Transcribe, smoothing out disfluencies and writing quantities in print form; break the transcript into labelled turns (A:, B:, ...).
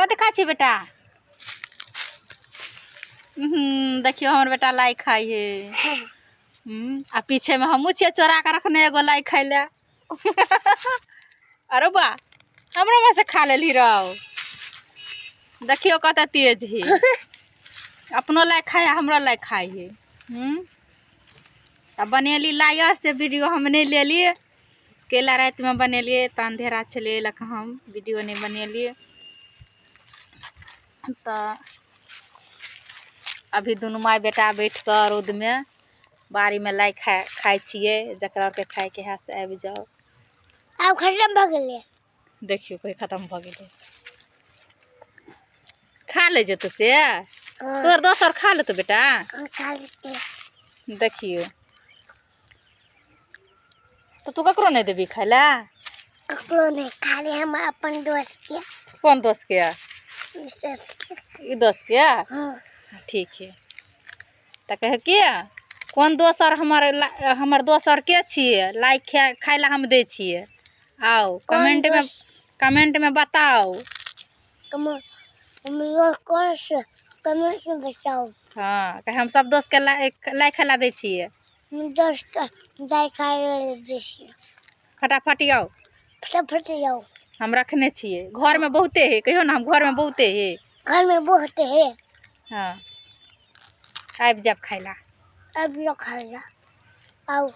A: कथी खाइ छी बेटा? देखियौ हमर बेटा लाइ खाइ है। आ पीछे में हमहूँ छियै चोरा के रखने एगो लाइ खाइ लए। अरे बा, हमरो में से खा लेलही रौ। देखियौ कते तेज है, अपनो लाइ खाइ हमरो लाइ खाइ है। तऽ बनेली लाइ आर से वीडियो हम नहि लेलियै, केला रातिमे बनेलियै तऽ अंधेरा छलै, एहि लऽ कऽ हम वीडियो नहि बनेलियै। तऽ अभी दुनू माय बेटा बैठ कऽ रौदमे बाड़ीमे लाइ खाइ छियै। जकरा आरके खाइके है से आबि जाउ।
B: आब खतम भऽ गेलै।
A: देखियौ कोइ खतम भऽ गेलै, खा ले जेतौ से।
B: हाँ।
A: तोहर दोसर खा लेतौ बेटा?
B: खा लेतै।
A: देखियौ तऽ तू ककरो नहि देबही खाइ लए?
B: ककरो नहि, खाली हम अपन दोस्त के।
A: कोन दोस्त के?
B: दोस्त के।
A: ई दोस्त के?
B: हाँ।
A: ठीक है। तऽ कहै के कोन दोसर हमर दोसर के छियै लाइ खाइ लए हम दै छियै? आउ कमेंट में, कमेंट में बताओ।
B: कौन से कमेंट में बताओ।
A: हाँ, कहे हम सब दोस्त के लाइ खाइ लए दै छियै।
B: दोस्त लाइ खाइ लए दै छियै।
A: फटाफट आउ।
B: फटाफट आउ।
A: हम रखने छियै घरमे बहुते है, कहियौ ने हम घरमे बहुते है।
B: घरमे बहुते है।
A: हाँ, आबि जायब खाइ लए।
B: आबि जाउ खाइ लए, आउ।